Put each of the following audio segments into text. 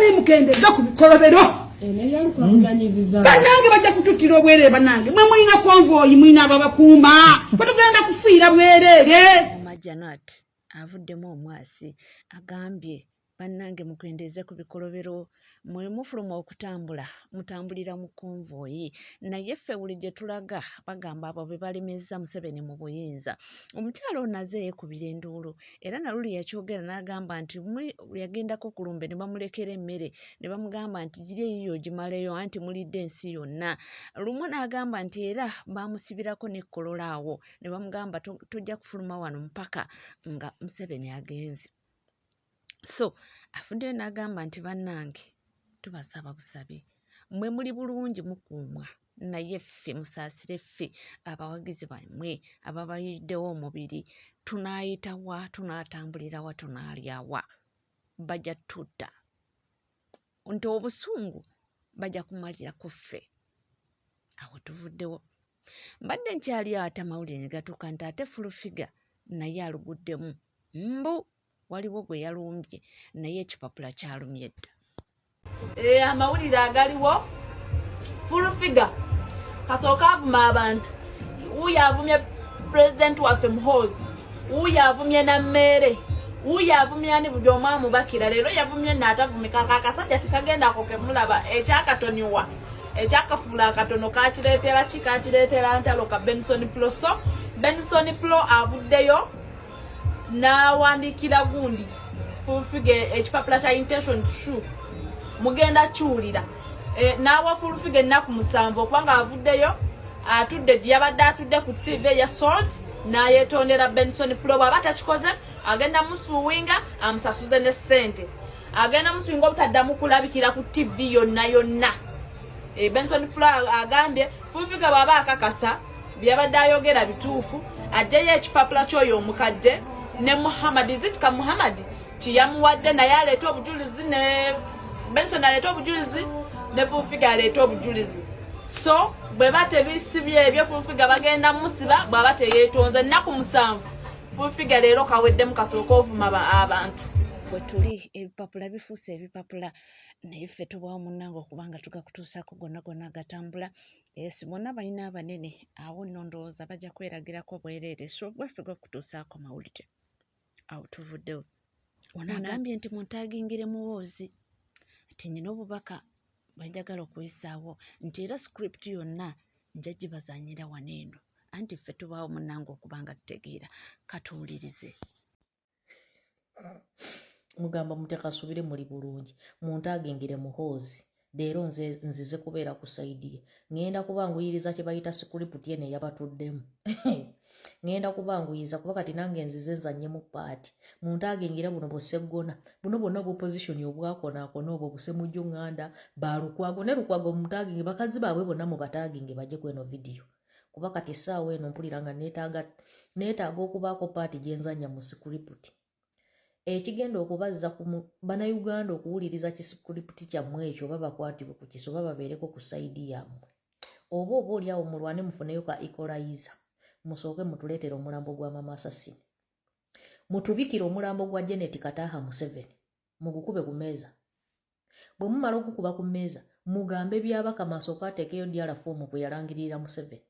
Bane mukendeza ku bikolobero. Bannange bajja kututtira obwereere. Bannange mwe mulina convoy, mulina ababakuuma, bwe tugenda kufiira bwereere. Mama Janat avuddemu omwasi, agambye, "Bannange, mukendeeze ku bikolobero. Mwe mufuluma okutambula, mutambulira mu convoy, naye ffe buli gye tulaga bagamba abo be balemezza Museveni mu buyinza." Omukyala ono aze yeekubira enduulu, era naluli yakyogera n'agamba nti yagendako ku lumbe ne bamulekera emmere ne bamugamba nti, "Giri eyiyo ogimaleyo, anti mulidde ensi yonna." Lumu n'agamba nti era bamusibirako n'ekkolola awo ne bamugamba, "Tojja kufuluma wano mpaka nga Museveni agenze." So avuddeyo n'agamba nti, "Bannange, tubasaba busabi. Mmwe muli bulungi, mukuumwa, naye ffe musaasire ffe abawagizi bammwe ababayiddewo omubiri. Tunaayita wa? Tunaatambulira wa? Tunaalya wa? Bajja tutta nti obusungu bajja kumalira ku ffe." Awo tuvuddewo. Mbadde nkyali ate amawulire ne gatuuka nti ate Full Figure naye aluguddemu, mbu waliwo gwe yalumbye, naye ekipapula kyalumye dda. Amawulire agaliwo, Full Figure kasooka avuma abantu. Wuuyo avumye pulezidenti waffe Muhoozi, wuuyo avumye Nammeere, wuuyo avumye ani, buli omu amubakira. Leero yavumye naatavumika akasajja tekagendako kemulaba ekyakatoniwa ekyakafuula akatono kakireetera ki? Kakireetera ntalo ka Benson Plo. So Benson Plo avuddeyo n'awandiikira gundi Full Figure ekipapula kya intention true, mugenda kiwulira. N'awa Full Figure ennaku 7 okubanga avuddeyo atudde gye yabadde atudde ku TV eya Salt n'ayetondera Benson Plo. Bw'aba takikoze, agenda musuuwinga amusasuze ne ssente, agenda musuuwinga obutaddamu kulabikira ku TV yonna yonna. Benson Plo agambye Full Figure bw'aba akakasa byabadde ayogera bituufu, ajjayo ekipapula ky'oyo omukadde ne Muhammad zitika Muhammad kiyamuwadde, naye aleete obujulizi, ne Benson aleete obujulizi, ne Full Figure aleete obujulizi. So bwe ba tebisibye ebyo, Full Figure bagenda musiba bw'aba teyeetonze. Ennaku 7 Full Figure leero kaweddemu, kasooka ovuma abantu. Bwe tuli ebipapula bifuuse ebipapula, naye ffe tubaawo munnange okuba nga tugakutuusaako gonna gonna agatambula. Esi bonna balina abanene awo nno ndowooza bajja kweragirako bwereere, so bweffe gakutuusaako mawulire. Awo tuvuddewo. Ono agambye nti, "Muntagingire Muwoozi nti nina obubaka bwe njagala okuyisaawo, nti era script yonna nja gibazanyira wano eno." Anti ffe tubaawo munnange okuba nga tutegeera. Katuwulirize. Mugamba mutya? Kasubire muli bulungi. Muntagingire Muhoozi. Leero nze nzize kubeera ku side ye. Ŋŋenda kubanguyiriza kye bayita script eno eyabatuddemu. Ŋŋenda kubanguyiza kuba kati nange nzize nzannyemu part. Muntagingire buno buseggona buno bwonna obuopposition obwakonaakona obwo Busemujju Ŋŋanda, Balukwago ne Lukwago, mutaginge bakazi baabwe bonna, mubataginge bajje kweno vidiyo, kuba kati essaawa eno mpulira nga neetaaga okubaako part gye nzannya mu script ekigenda okubazza ku Bannayuganda okuwuliriza kiscript kyammwe ekyo, oba bakwatibwe ku kiso, oba babeereko ku side yammwe, oba oli awo mulwane mufuneyo ka equalizer. Musooke mutuleetere omulambo gwa Mama Assassin, mutubikire omulambo gwa Janet Kataha Museveni, mugukube ku mmeeza. Bwe mumala okukuba ku mmeeza, mugambe Byabakama asooke ateekeyo DR form kwe yalangirira Museveni.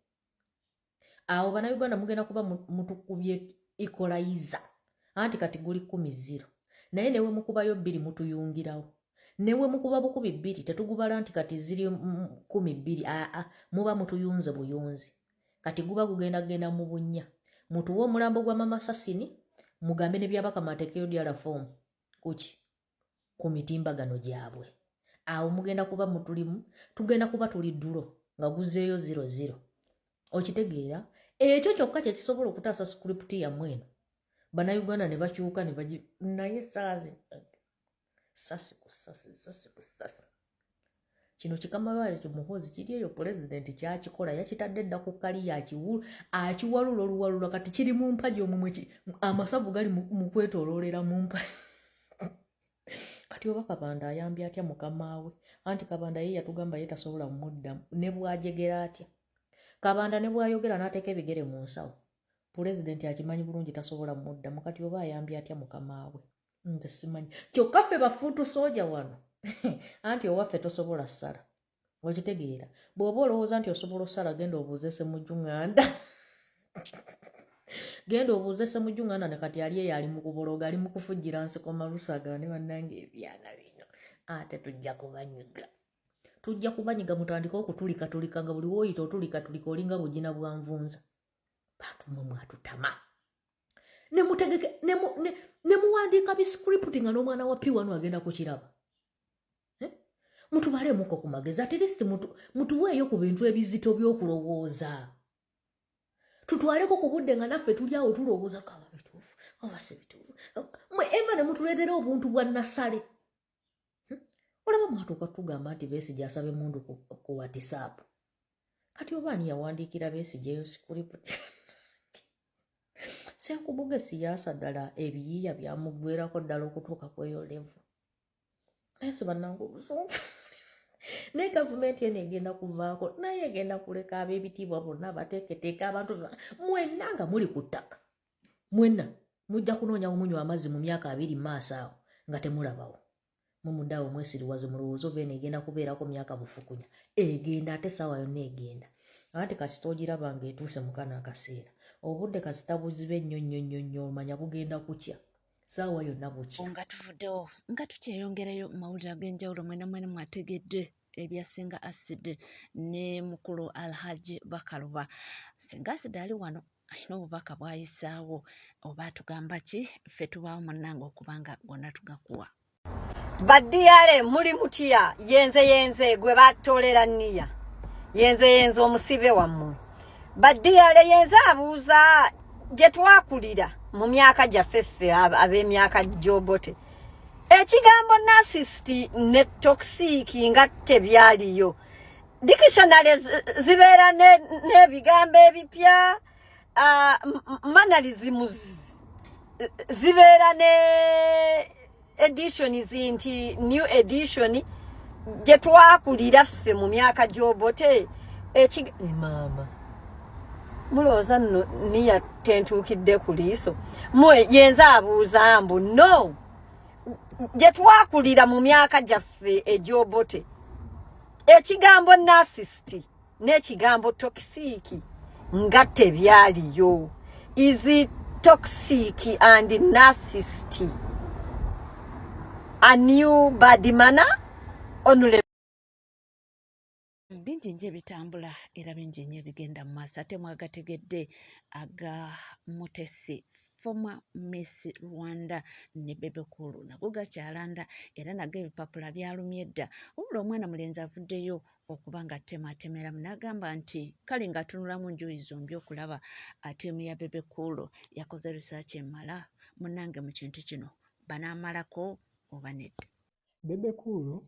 Awo Bannayuganda mugenda kuba mutukubye equalizer, anti kati guli 10-0, naye newe mukubayo 2 mutuyungirawo. Newe mukuba bukubi 2 tetugubala nti kati ziri 12. Aa, muba mutuyunze buyunzi, kati guba gugenda genda mu bunnya. Mutuwe omulambo gwa Mama Sasini, mugambe ne Byabakama ateekeyo DR form kuki ku mitimbagano gyabwe. Awo mugenda kuba mutulimu, tugenda kuba tuli ddulo nga guzeeyo 0-0. Okitegeera? Ekyo kyokka kyekisobola okutaasa script yammwe eno, Bannayuganda ne bakyuka ne bagi. Naye saazi sasi ku sasi, sasi ku sasi, kino kikamabaale kimuhoozi kiri eyo. Pulezidenti kyakikola, yakitadde dda ku kaliya, akiwalula oluwalula, kati kiri mu mpagi omwo, amasavu gali mu kwetooloolera mu mpagi. Kati oba Kabanda ayambye atya mukama we? Anti Kabanda ye yatugamba ye tasobola muddamu ne bwajegera atya. Kabanda ne bwayogera n'ateeka ebigere mu nsawo, pulezidenti akimanyi bulungi tasobola muddamu. Kati oba ayambye atya mukama we? Nze simanyi. Kyokka ffe ba foot soldier wano. Anti owaffe tosobola ssala, okitegeera? Bw'oba olowooza nti osobola osala, genda obuuze Semujju Nganda, genda obuuze Semujju Nganda. Ne kati ali eyo ali mu kubologa, ali mu kufujjira nsiko malusaga. Ne bannange, ebyana bino ate tujja kubanyiga, tujja kubanyiga. Mutandike okutulikatulika nga buli woyita otulikatulika, olinga bugina bwa nvunza. Bantu mwe mwatutama, nemutegeke nemuwandiika bi script nga n'omwana wa P1 agenda kukiraba. Eh? Mutubalemuko ku magezi, at least mutuweeyo ku bintu ebizito by'okulowooza, tutwaleko ku budde nga naffe tuli awo tulowooza kaba bituufu oba si bituufu. Mwe eva ne mutuleetera obuntu bwa nasale. Olaba mwatuuka tugamba nti Besigye asaba emundu ku WhatsApp. Kati oba ani yawandiikira Besigye eyo script? Senkubuge siyaasa ddala, ebiyiiya byamuggwerako ddala okutuuka ku eyo level. Naye si bannange, obusungu. Naye gavumenti eno egenda kuvaako, naye egenda kuleka ab'ebitiibwa bonna abateeketeeka abantu mwenna nga muli ku ttaka. Mwenna mujja kunoonya omunywa amazzi mu myaka 20 mu maaso awo nga temulabawo. Mumudde awo mwesiriwaze, mulowooza oba eno egenda kubeerako myaka bufukunya. Egenda, ate essaawa yonna egenda. Anti kasita ogiraba ng'etuuse mu kano akaseera, obudde kasita buzibe nnyo nnyo nnyo nnyo, omanya bugenda kukya, saawa yonna bukya. Nga tuvuddewo, nga tukyeyongerayo mu mawulire ag'enjawulo, mwena mwena mwategedde ebya Senga Acid ne mukulu Alhaji Bakaluba. Senga Acid ali wano alina obubaka bw'ayisaawo, oba atugamba ki? Ffe tubaawo munnange okuba nga gonna tugakuwa. Baddiyale, muli mutya? Yenze, yenze gwe batolera niya, yenze, yenze omusibe wammwe. Baddiyale, yenze abuuza, gye twakulira mu myaka gyaffe ffe ab'emyaka gy'Obote, ekigambo narcissist ne toxic nga tebyaliyo. Dictionary zibeera n'ebigambo ebipya, mannerisms zibeera ne editions, nti new edition. Gye twakulira ffe mu myaka gy'Obote, maama mulowooza nno niya tentuukidde ku liiso mwe. Yenze abuuza mbu no gye twakulira mu myaka gyaffe egy'Obote, ekigambo narcissist n'ekigambo toxic nga tebyaliyo. Is toxic and narcissist a new bad manner only? Bingi nnyo ebitambula era bingi nnyo ebigenda mu maaso. Ate mwagategedde aga Mutesi, former Miss Rwanda, ne Bebe Cool, nago gakyalanda era nago ebipapula byalumye dda. Wabula omwana mulenzi avuddeyo okuba nga atematemeramu n'agamba nti kale ng'atunulamu njuyi zombi okulaba ttiimu ya Bebe Cool yakoze research emala munnange mu kintu kino, banaamalako oba nedda. Bebe Cool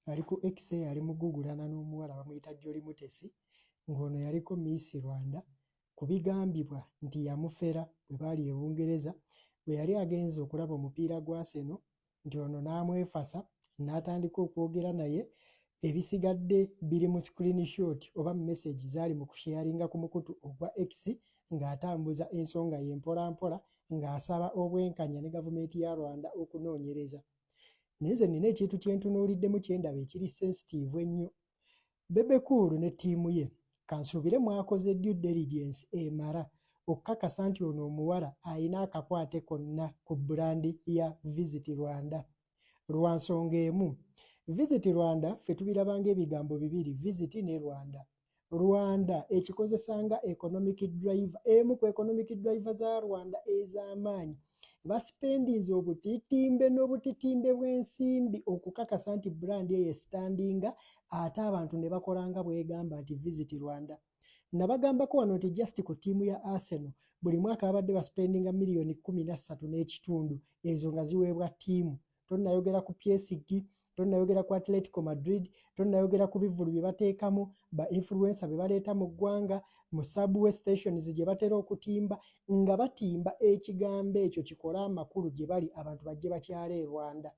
ali ku X, ali mu gugulana n'omuwala bamuyita Jolly Mutesi, ng'ono yaliko Miss Rwanda, ku bigambibwa nti yamufera bwe baali e Bungereza bwe yali agenze okulaba omupiira gwa Arsenal, nti ono n'amwefasa n'atandika okwogera naye. Ebisigadde biri mu screenshot oba message zaali mu kusharinga ku mukutu ogwa X, ng'atambuza ensonga ye mpola mpola, ng'asaba obwenkanya ne gavumenti ya Rwanda okunoonyereza. Naye nze nina ekintu kye ntunuuliddemu kye ndaba ekiri sensitive ennyo. Bebe Cool ne ttiimu ye, kansuubire mwakoze due diligence emala okukakasa nti ono omuwala alina akakwate konna ku brand ya Visit Rwanda. Lwa nsonga emu, Visit Rwanda ffe tubiraba ng'ebigambo bibiri, visit ne Rwanda. Rwanda ekikozesa nga economic driver, emu ku economic driver za Rwanda ez'amaanyi. Basipendinze obutitimbe n'obutitimbe bw'ensimbi okukakasa nti brand eyo estandinga, ate abantu ne bakola nga bwegamba nti Visit Rwanda. Nabagambako wano nti just ku ttiimu ya Arsenal buli mwaka babadde basipendinga miliyoni 13.5, ezo nga ziweebwa ttiimu. Tonnayogera ku PSG, tonnayogera ku Atletico Madrid, tonnayogera ku bivvulu bye bateekamu, ba influencer be baleeta mu ggwanga, mu subway stations gye batera okutimba, nga batimba ekigambo ekyo kikole amakulu gye bali, abantu bajje bakyale e Rwanda.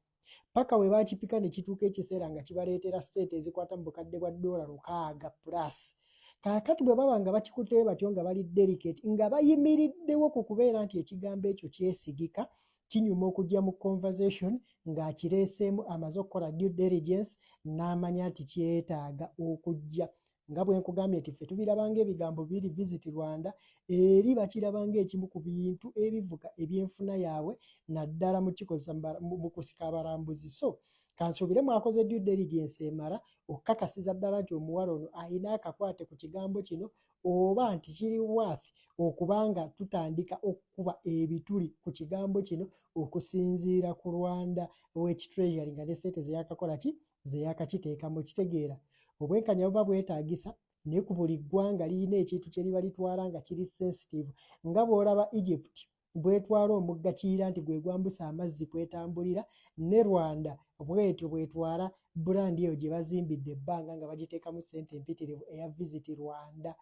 Paka we bakipika ne kituuka ekiseera nga kibaleetera ssente ezikwata mu bukadde bwa $600 plus. Kaakati bwe baba nga bakikutteyo batyo, nga bali delicate, nga bayimiriddewo ku kubeera nti ekigambo ekyo kyesigika. Kinyuma okujja mu conversation ng'akireeseemu amaze okukola due diligence n'amanya nti kyetaaga okujja. Nga bwe nkugambye nti ffe tubiraba ng'ebigambo biri Visit Rwanda, eri bakiraba ng'ekimu ku bintu ebivuga ebyenfuna yaabwe naddala mu kikozesa mu kusika abalambuzi. So kansuubire mwakoze due diligence emala okukakasiza ddala nti omuwala ono alina akakwate ku kigambo kino oba nti kiri worth okuba nga tutandika okukuba ebituli ku kigambo kino okusinziira ku Rwanda w'ekitreasury nga ne ssente ze yakakola ki ze yakakiteekamu. Kitegeera obwenkanya buba bwetaagisa, naye ku buli ggwanga lirina ekintu kye liba litwala nga kiri sensitive, nga bw'olaba Egypt bwetwala omugga Kiyira nti gwe gwambusa amazzi kwetambulira, ne Rwanda bwetyo bwetwala brand eyo gye bazimbidde ebbanga nga bagiteekamu ssente empitirivu eya Visit Rwanda.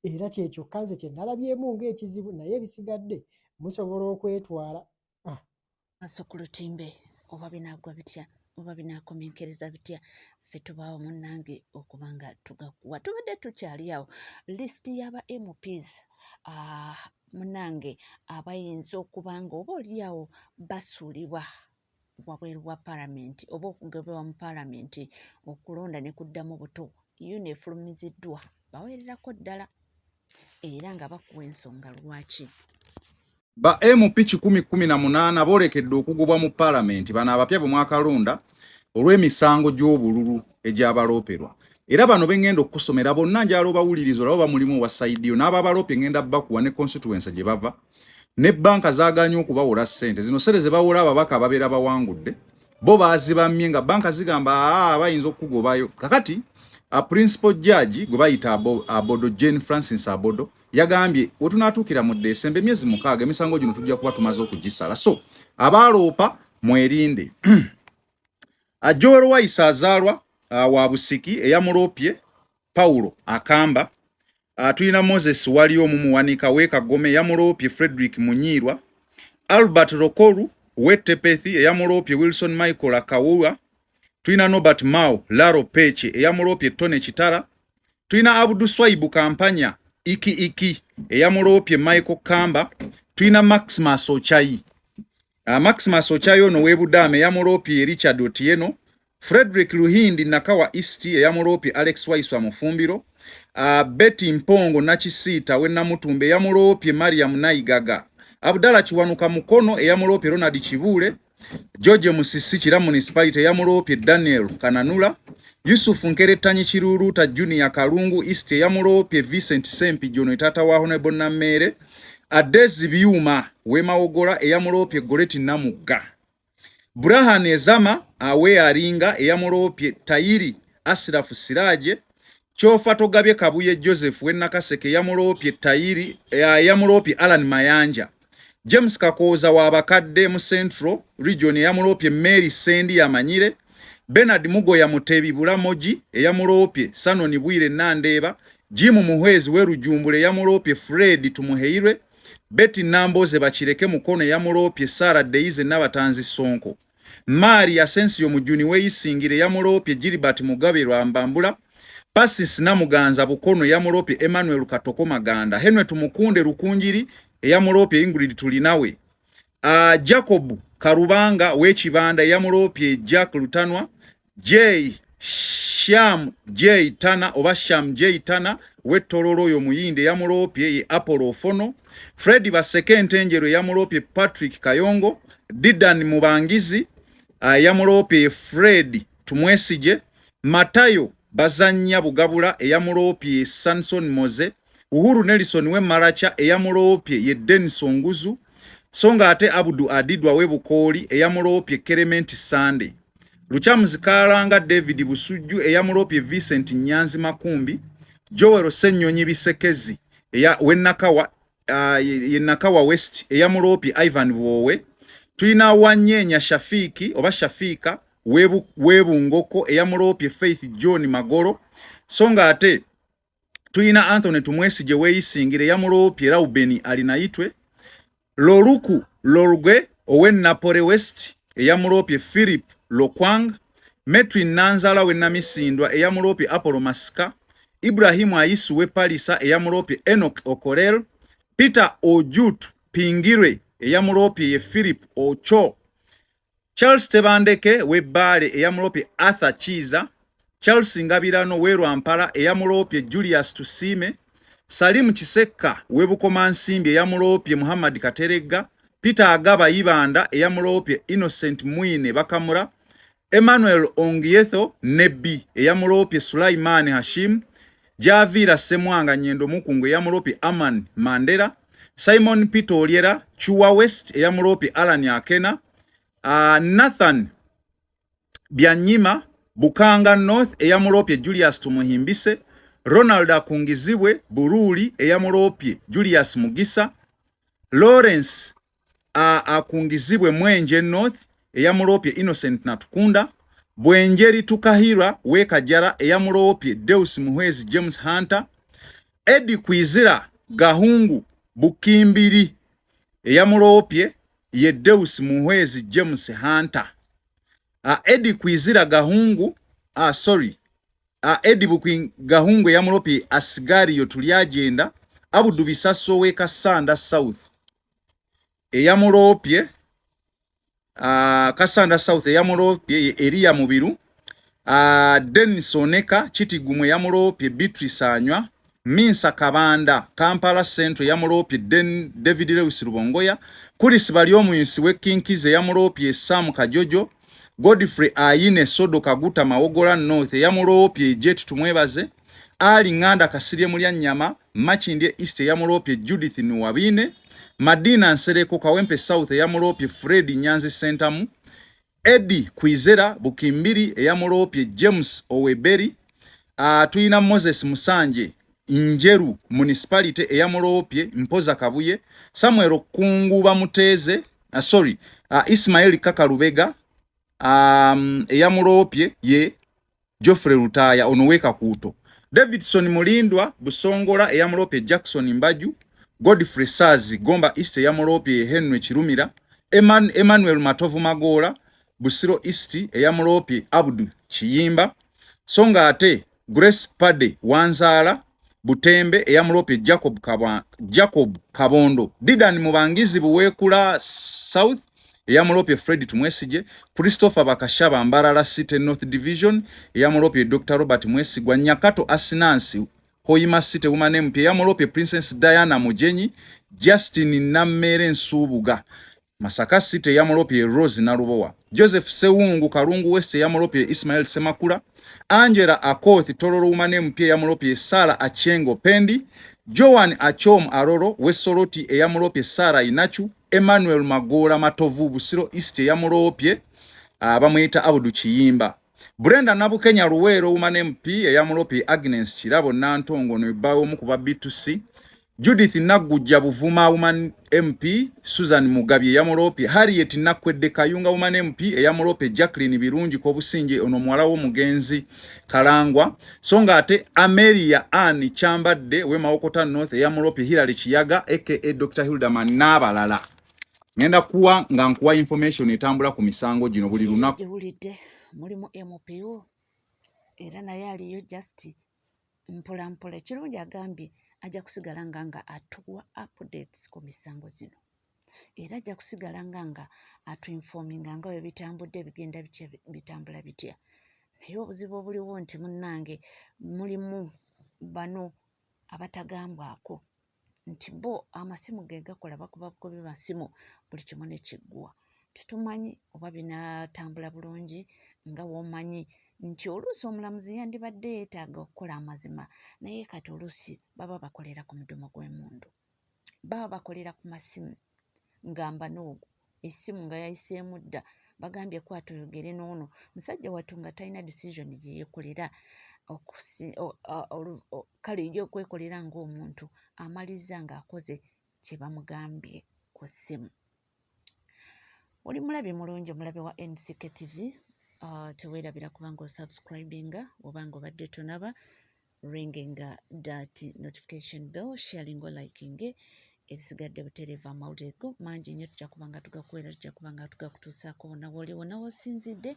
Era kye kyokka nze kye nalabyemu ng'ekizibu, naye ebisigadde musobola okwetwala. Ah. Maaso ku lutimbe oba binaagwa bitya oba binaakomenkereza bitya, ffe tubaawo munnange okuba nga tugakuwa. Tubadde tukyali awo lisiti y'aba MPs ah, munnange abayinza okuba nga oba oliawo basuulibwa wabweru wa palamenti oba okugobebwa mu palamenti okulonda ne kuddamu buto. Yuno efulumiziddwa bawererako ddala era nga bakuwa ensonga lwaki. Ba MP 118 boolekedde okugobwa mu palamenti bano abapya bwe mwakalonda olw'emisango gy'obululu egy'abalooperwa. Era bano be ŋŋenda okukusomera bonna njala obawuliriza olaba oba mulimu owa sayidi yo n'ababaloopye ŋŋenda bakuwa ne constituency gye bava ne bbanka zaagaanye okubawola ssente zino ssente ze bawola ababaka ababeera bawangudde bo baazibamye nga bbanka zigamba aa bayinza okukugobayo. Kakati a principal judge gwe bayita Abodo Jane Francis Abodo yagambye wetunaatuukira mu Desemba emyezi 6 emisango gino tujja kuba tumaze okugisala, so abaaloopa mwerinde. Joel Waisa azaalwa wa Busiki eyamuloopye Paulo Akamba. Tulina Moses wali omu Muwanika w'e Kagome eyamuloopye Frederick Munyiirwa. Albert Rokoru w'e Tepethi eyamuloopye Wilson Michael Akawuwa. Tulina Norbert Mao Laro Peche eyamuloopye Tony Kitara. Tulina Abdu Swaibu Kampanya Iki Iki eyamuloopye Michael Kamba. Tulina Maximus Ochayi Maximus Ochayi ono w'e Budaama eyamuloopye Richard Otieno. Frederick Luhindi Nakawa East eyamuloopye Alex Waiswa Mufumbiro. Betty Mpongo Nakisiita w'e Namutumba eyamuloopye Mariam Naigaga. Abdallah Kiwanuka Mukono eyamuloopye Ronald Kibuule. George Musisi Kira Municipality eyamuloopye Daniel Kananula. Yusuf Nkerettanyi Kiruuluuta Junior Kalungu East eyamuloopye Vincent Ssempijja ono taata wa Honorable Nammeere. Adezi Byuma w'e Mawogola eyamuloopye Goreti Namugga. Burahan Ezama awe Aringa eyamuloopye Tayiri Asirafu Siraje. Kyofa Togabye Kabuye Joseph w'e Nakaseke eyamuloopye Tayiri eyamuloopye Alan Mayanja. James Kakooza wa bakadde mu Central Region eyamuloopye Mary Sendi Yamanyire. Bernard Mugoya Mutebi Bulamogi eyamuloopye Sanoni Bwire Nandeeba. Jim Muhwezi w'e Rujumbura eyamuloopye Fred Tumuheirwe. Betty Namboze Bakireke Mukono eyamuloopye Sarah Deize Nabatanzi Sonko. Maari Asensio Mujuni w'e eyamuloopye Gilbert Mugabe Rwambambula. Pasis Namuganza Bukono eyamuloopye Emmanuel Katoko Maganda. Henry Tumukunde Rukunjiri eyamuloopye Ingrid Tulinawe. Jacob Karubanga w'e Kibanda eyamuloopye Jack Lutanwa. J Sham J Tana oba Sham J Tana w'e Tororo oyo Muyinde eyamuloopye ye Apollo Ofono. Fred Baseke Ntenjeru eyamuloopye Patrick Kayongo. Didan Mubangizi eyamuloopye ye Fred Tumwesige. Matayo Bazanya Bugabula eyamuloopye ye Samson Moze. Uhuru Nelson w'e Maracha eyamuloopye ye Dennis Onguzu. So nga ate Abdu Adidwa w'e Bukooli eyamuloopye Clement Sande. Lukyamuzi Kalanga David Busujju eyamuloopye Vincent Nyanzi Makumbi. Joel Ssenyonyi Bisekezi eya w'e Nakawa ye Nakawa West eyamuloopye Ivan Bwowe. Tulina Wanyeenya Shafiki oba Shafika w'e Bungoko eyamuloopye Faith John Magolo. So nga ate tulina Anthony Tumwesige w'e Isingiro eyamuloopye Rauben Alinaitwe. Loluku Lolgwe ow'e Napole West eyamuloopye Philip Lokwang. Metri Nanzala w'e Namisindwa eyamuloopye Apollo Masika. Ibrahimu Ayisu w'e Palisa eyamuloopye Enoch Okorel. Peter Ojut Pingirwe Eyamuloopye ye Philip Ocho. Charles Tebandeke w'e Bbaale, eyamuloopye Arthur Kiiza. Charles Ngabirano w'e Rwampara, eyamuloopye Julius Tusiime. Salim Kisekka w'e Bukomansimbi, eyamuloopye Muhammad Kateregga. Peter Agaba Ibanda, eyamuloopye Innocent Mwine Bakamura. Emmanuel Ongietho Nebbi, eyamuloopye Sulaiman Hashim. Javiira Ssemwanga Nyendo Mukungu, eyamuloopye Aman Mandela. Simon Peter Olyera Chua West, eyamuloopye Alan Akena. Nathan Byanyima Bukanga North, eyamuloopye Julius Tumuhimbise. Ronald Akungizibwe Buruuli, eyamuloopye Julius Mugisa. Lawrence Akungizibwe Mwenje North, eyamuloopye Innocent Natukunda. Bwenjeri Tukahira Wekajara, eyamuloopye Deus Muhwezi James Hunter. Eddie Kwizira Gahungu Bukimbiri, eyamuloopye ye Deus Muhwezi James Hunter. Eddie Kwizira Gahungu, sorry, Eddie Bukwin Gahungu, eyamuloopye Asigario Tulyagenda. Abudu Bisaso w'e Kasanda South, eyamuloopye Kasanda South, eyamuloopye ye Eriya Mubiru. Dennis Oneka Kitigumu, eyamuloopye Beatrice Anywa. Minsa Kabanda Kampala Central, eyamuloopye David Lewis Rubongoya. Kuris Balyomuyisi w'e Kinkizi, eyamuloopye Sam Kajojo. Godfrey Ayine Sodo Kaguta Mawogola North, eyamuloopye Jet Tumwebaze. Ali Nganda Kasirye Mulyanyama Makindye East, eyamuloopye Judith Nuwabine. Madina Nsereko Kawempe South, eyamuloopye Fred Nyanzi Sentamu. Eddie Kwizera Bukimbiri, eyamuloopye James Oweberi. Tuyina Moses Musanje Njeru Municipality, eyamuloopye Mpoza Kabuye. Samuel Kunguba Muteze, sorry, Ismail Kakalubega, eyamuloopye ye Geoffrey Lutaaya ono w'e Kakuuto. Davidson Mulindwa Busongola, eyamuloopye Jackson Mbaju. Godfrey Sazi Gomba East, eyamuloopye Henry Kirumira. Emmanuel Matovu Magoola Busiro East, eyamuloopye Abdu Kiyimba. So nga ate Grace Pade Wanzaala Butembe, eyamuloopye Jacob Kabondo. Didan Mubangizi Buweekula South, eyamuloopye Fred Tumwesige. Christopher Bakashaba Mbarara City North Division, eyamuloopye Dr Robert Mwesigwa. Nyakato Asinansi Hoima City Woman MP, eyamuloopye Princess Diana Mujenyi. Justin Nammere Nsubuga Masaka City, eyamuloopye Rose Nalubowa. Joseph Sewungu Kalungu West, eyamuloopye Ismail Semakula. Angela Akoth Tororo Woman MP, eyamuloopye Sara Achengo Pendi. Joan Achom Aroro Wesoloti, eyamuloopye Sara Inachu. Emmanuel Magoola Matovu Busiro East, eyamuloopye bamuyita Abudu Kiyimba. Brenda Nabukenya Luweero Woman MP, eyamuloopye Agnes Kirabo Nantongo, nebbawo omu ku ba B2C. Judith Naggujja Buvuma Woman MP, Susan Mugabi eyamuloopye. Harriet Nakwedde Kayunga Woman MP, eyamuloopye Jacqueline Birungi Kobusinje, ono muwala w'omugenzi Kalangwa. So nga ate Amelia Ann Kyambadde w'e Mawokota North, eyamuloopye Hilary Kiyaga aka Dr Hilderman n'abalala. Ngenda kuwa nga nkuwa information etambula ku misango gino buli lunaku. Giwulidde mulimu MPO era naye aliyo just mpola mpola. Ekirungi agambye ajja kusigala nga atuwa updates ku misango zino, era ajja kusigala nga atuinforminga nga bwe bitambudde, bigenda bitya, bitambula bitya. Naye obuzibu obuliwo nti munnange mulimu bano abatagambwako nti bo amasimu ge gakola, bakuba bukubi masimu buli kimu ne kiggwa. Tetumanyi oba binaatambula bulungi. Nga w'omanyi nti oluusi omulamuzi yandibadde yeetaaga okukola amazima, naye kati oluusi baba bakolera ku mudumo gw'emmundu, baba bakolera ku masimu. Ngamba n'ogwo essimu nga yayiseemu dda, bagambye kwata oyogere n'ono musajja wattu nga talina decision gye yeekolera, kale ye okwekolera ng'omuntu amalizza ng'akoze kye bamugambye ku ssimu. Oli mulabi mulungi, omulabi wa NCK TV, teweerabira kubanga osubscribinga oba nga obadde tonaba, ringinga that notification bell, sharing or liking. Ebisigadde butereevu. Amawulire go mangi nnyo, tujja kuba nga tugakuweera, tujja kuba nga tugakutuusaako wonna wooli, wonna w'osinzidde.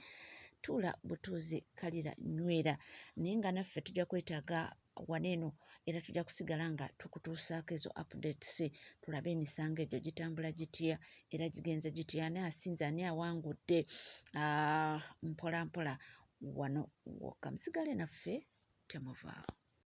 Tuula butuuzi, kalira, nywera, naye nga naffe tujja kwetaaga. Wano eno era tujja kusigala nga tukutuusaako ezo updates, tulabe emisango egyo gitambula gitya era gigenze gitya, ani asinze, ani awangudde, mpola mpola wano wokka. Musigale naffe, temuvaawo.